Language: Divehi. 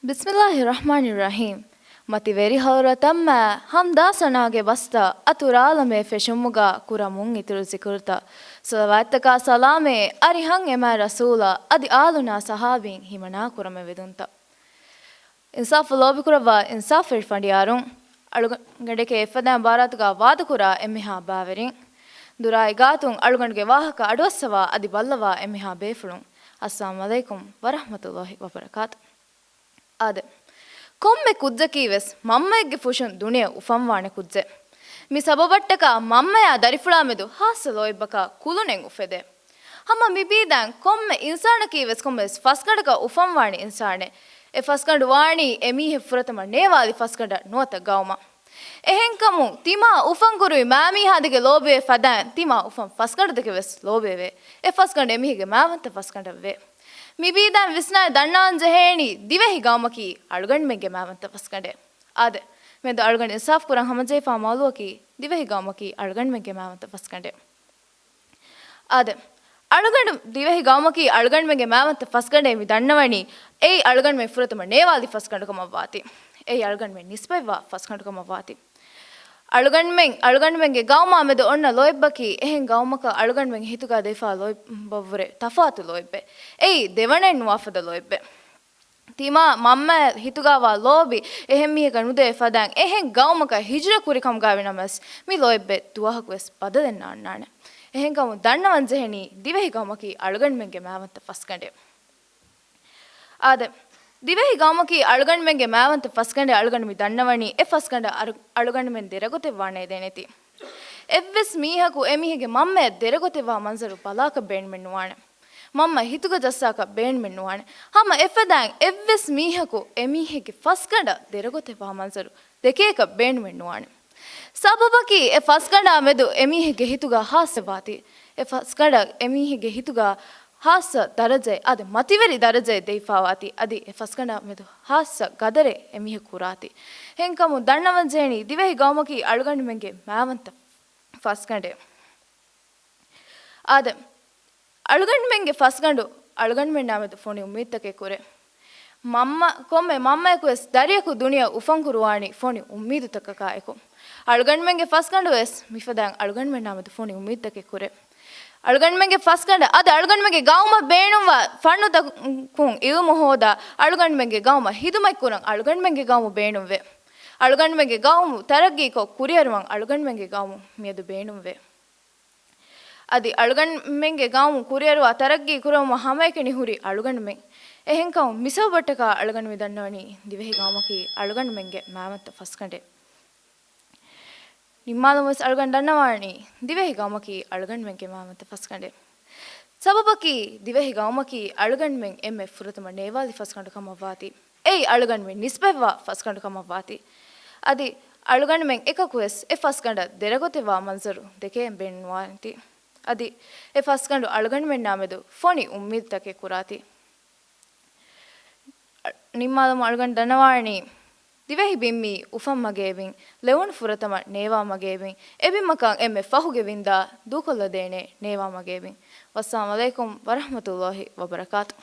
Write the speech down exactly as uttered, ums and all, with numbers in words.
ބިސްމިއްލާހި ރަޙްމާނި ރަޙީމް. މަތިވެރި ޙަޟްރަތަށް ހަމަ ޙަމްދާ ސަނާގެ ބަސްތައް އަތުރާލަމޭ ފެށުމުގަ ކުރަމުން އިތުރު ޒިކުރުތައް، ޞަލަވާތްތަކާ ސަލާމޭ އަރިހަށް އެމާ ރަސޫލާ އަދި އާލުންނާ ޞަޙާބީން ހިމަނާ ކުރަމެވެދުންތައް. އިންސާފު ލޯބިކުރައްވާ އިންސާފުވެރި ފަނޑިޔާރުން، އަޅުގަނޑެކޭ އެއްފަދަ ބާރާތުގަ ވާދަކުރާ އެންމެހާ ބާވެރިން، ދުރާއި ގާތުން އަޅުގަނޑުގެ ވާހަކަ އަޑުއައްސަވާ އަދި ބައްލަވާ އެންމެހާ ބޭފުޅުން، އައްސަލާމު ޢަލައިކުމް ވަރަޙްމަތުﷲި ވަބަރަކާތު. އާދެ، ކޮންމެ ކުއްޖަކީ ވެސް މަންމައެއްގެ ފުށުން ދުނިޔެ އުފަންވާނެ ކުއްޖެއް. މި ސަބަބަށްޓަކާ މަންމަޔާ ދަރިފުޅާ މެދު ހާއްސަ ލޯތްބަކާ ކުލުނެއް އުފެދޭ. ހަމަ މިބީދައިން ކޮންމެ އިންސާނަކީ ވެސް ކޮންމެވެސް ފަސްގަނޑަކަށް އުފަންވާނެ އިންސާނެއް. އެ ފަސްގަނޑު ވާނީ އެމީހެއް ފުރަތަމަ ނޭވާލި ފަސްގަނޑަށް ނުވަތަ ގައުމަށް. އެހެންކަމުން ތިމާ އުފަންކުރުވި މާމީހާދެކެ ލޯބިވޭ ފަދައިން ތިމާ އުފަން ފަސްގަނޑުދެކެ ވެސް ލޯބިވޭ. އެ ފަސްގަނޑު އެމީހެއްގެ މާވަންތަ ފަސްގަނޑަށްވޭ. މިބީދައިން ވިސްނާއި ދަންނަވަން ޖެހޭނީ ދިވެހި ގައުމަކީ އަޅުގަނޑުމެންގެ މާވަންތަ ފަސްގަނޑޭ. އާދެ، މެދު އަޅުގަނޑު އިންސާފު ކުރަން ހަމަޖެހިފާ މައުލޫއަކީ ދިވެހި ގައުމަކީ އަޅުގަނޑުމެންގެ މާވަންތަ ފަސްގަނޑޭ. އާދެ، އަޅުގަނޑު ދިވެހި ގައުމަކީ އަޅުގަނޑުމެންގެ މާވަންތަ ފަސްގަނޑޭ މި ދަންނަވަނީ، އެއީ އަޅުގަނޑުމެން ފުރަތަމަ ނޭވާލި ފަސްގަނޑުކަމަށްވާތީ. އެއީ އަޅުގަނޑުމެން ނިސްބަތްވާ ފަސްގަނޑުކަމަށްވާތީ. އަޅުގަނޑުމެން، އަޅުގަނޑުމެންގެ ގައުމާ މެދު އޮންނަ ލޯތްބަކީ އެހެން ގައުމަކަށް އަޅުގަނޑުމެންގެ ހިތުގަ ދެފާ ލޯތްބަށްވުރެ ތަފާތު ލޯތްބެއް. އެއީ ދެވަނައެއް ނުވާފަދަ ލޯތްބެއް. ތިމާ މަންމަ ހިތުގަވާ ލޯބި އެހެން މީހަކަށް ނުދޭ ފަދައިން އެހެން ގައުމަކަށް ހިޖުރަ ކުރި ކަމުގަ ވިނަމަސް މި ލޯތްބެއް ދުވަހަކުވެސް ބަދަލެއް ނާންނާނެ. އެހެންކަމުން ދަންނަވަން ޖެހެނީ ދިވެހި ގައުމަކީ އަޅުގަނޑުމެންގެ މާވަންތަ ފަސްގަނޑޭ. އާދެ، ދިވެހި ގައުމަކީ އަޅުގަނޑުމެންގެ މާވަންތަ ފަސްގަނޑޭ. އަޅުގަނޑު މި ދަންނަވަނީ އެ ފަސްގަނޑަށް އަރު-، އަޅުގަނޑުމެން ދެރަގޮތެއް ވާނޭ ދެނެތީ. އެއްވެސް މީހަކު އެމީހެއްގެ މަންމަޔަށް ދެރަގޮތެއް ވާ މަންޒަރު ބަލާކަށް ބޭނުމެއް ނުވާނެ. މަންމަ ހިތުގަ ޖައްސާކަށް ބޭނުމެއް ނުވާނެ. ހަމަ އެފަދައިން އެއްވެސް މީހަކު އެމީހެއްގެ ފަސްގަނޑަށް ދެރަގޮތެއް ވާ މަންޒަރު ދެކޭކަށް ބޭނުމެއް ނުވާނެ. ސަބަބަކީ އެ ފަސްގަނޑާ މެދު އެމީހެއްގެ ހިތުގަ ހާއްސަވާތީ. އެ ފަސްގަނޑަށް އެމީހެއްގެ ހިތުގަ ހާއްސަ ދަރަޖައެއް އަދި މަތިވެރި ދަރަޖައެއް ދެވިފާވާތީ. އަދި އެ ފަސްގަނޑާ މެދު ހާއްސަ ގަދަރެއް އެމީހަކު ކުރާތީ. ހެންކަމުން ދަންނަވަން ޖެހެނީ ދިވެހި ގައުމަކީ އަޅުގަނޑުމެންގެ މާވަންތަ ފަސްގަނޑޭ. އާދެ، އަޅުގަނޑުމެންގެ ފަސްގަނޑު އަޅުގަނޑުމެންނާ މެދު ފޮނި އުއްމީދުތަކެއް ކުރޭ. މަންމަ، ކޮންމެ މަންމަޔަކު ވެސް ދަރިޔަކު ދުނިޔެ އުފަން ކުރުވާނީ ފޮނި އުއްމީދުތަކަކާ އެކު. އަޅުގަނޑުމެންގެ ފަސްގަނޑު ވެސް މިފަދައިން އަޅުގަނޑުމެންނާ މެދު ފޮނި އުއްމީދުތަކެއް ކުރޭ. އަޅުގަނޑުމެންގެ ފަސްގަނޑަށް އަދި އަޅުގަނޑުމެންގެ ގައުމަށް ބޭނުންވާ ފަންނުތަކުން އިލްމު ހޯދާ، އަޅުގަނޑުމެންގެ ގައުމަށް ހިދުމަތް ކުރަން އަޅުގަނޑުމެންގެ ގައުމު ބޭނުންވޭ. އަޅުގަނޑުމެންގެ ގައުމު ތަރައްގީކޮށް ކުރިއަރުވަން އަޅުގަނޑުމެންގެ ގައުމު މިއަދު ބޭނުންވޭ. އަދި އަޅުގަނޑުމެންގެ ގައުމު ކުރިއަރުވާ ތަރައްގީ ކުރެވުމަށް ހަމައެކަނި ހުރި އަޅުގަނޑުމެން. އެހެންކަމުން މިސަބަބަށްޓަކާ އަޅުގަނޑު މި ދަންނަވަނީ ދިވެހި ގައުމަކީ އަޅުގަނޑުމެންގެ މާވަންތަ ފަސްގަނޑޭ. ނިންމާލުމަށް ވެސް އަޅުގަނޑު ދަންނަވާނީ ދިވެހި ގައުމަކީ އަޅުގަނޑުމެންގެ މާވަންތަ ފަސްގަނޑޭ. ސަބަބަކީ ދިވެހި ގައުމަކީ އަޅުގަނޑުމެން އެންމެ ފުރަތަމަ ނޭވާލި ފަސްގަނޑު ކަމަށްވާތީ. އެއީ އަޅުގަނޑުމެން ނިސްބަތްވާ ފަސްގަނޑު ކަމަށްވާތީ. އަދި އަޅުގަނޑުމެން އެކަކުވެސް އެ ފަސްގަނޑަށް ދެރަގޮތެއް ވާ މަންޒަރު ދެކެން ބޭނުންވާނެތީ. އަދި އެ ފަސްގަނޑު އަޅުގަނޑުމެންނާ މެދު ފޮނި އުއްމީދުތަކެއް ކުރާތީ. ނިންމާލުމަށް އަޅުގަނޑު ދަންނަވާނީ، ދިވެހި ބިންމީ އުފަން މަގޭ ބިން، ލެވުނު ފުރަތަމަ ނޭވާ މަގޭ ބިން، އެ ބިމަކަށް އެންމެ ފަހުގެ ވިންދާ ދޫކޮށްލަދޭނޭ ނޭވާ މަގޭ ބިން. ވައްސަލާމު ޢަލައިކުމް ވަރަޙްމަތުﷲި ވަބަރަކާތުހު.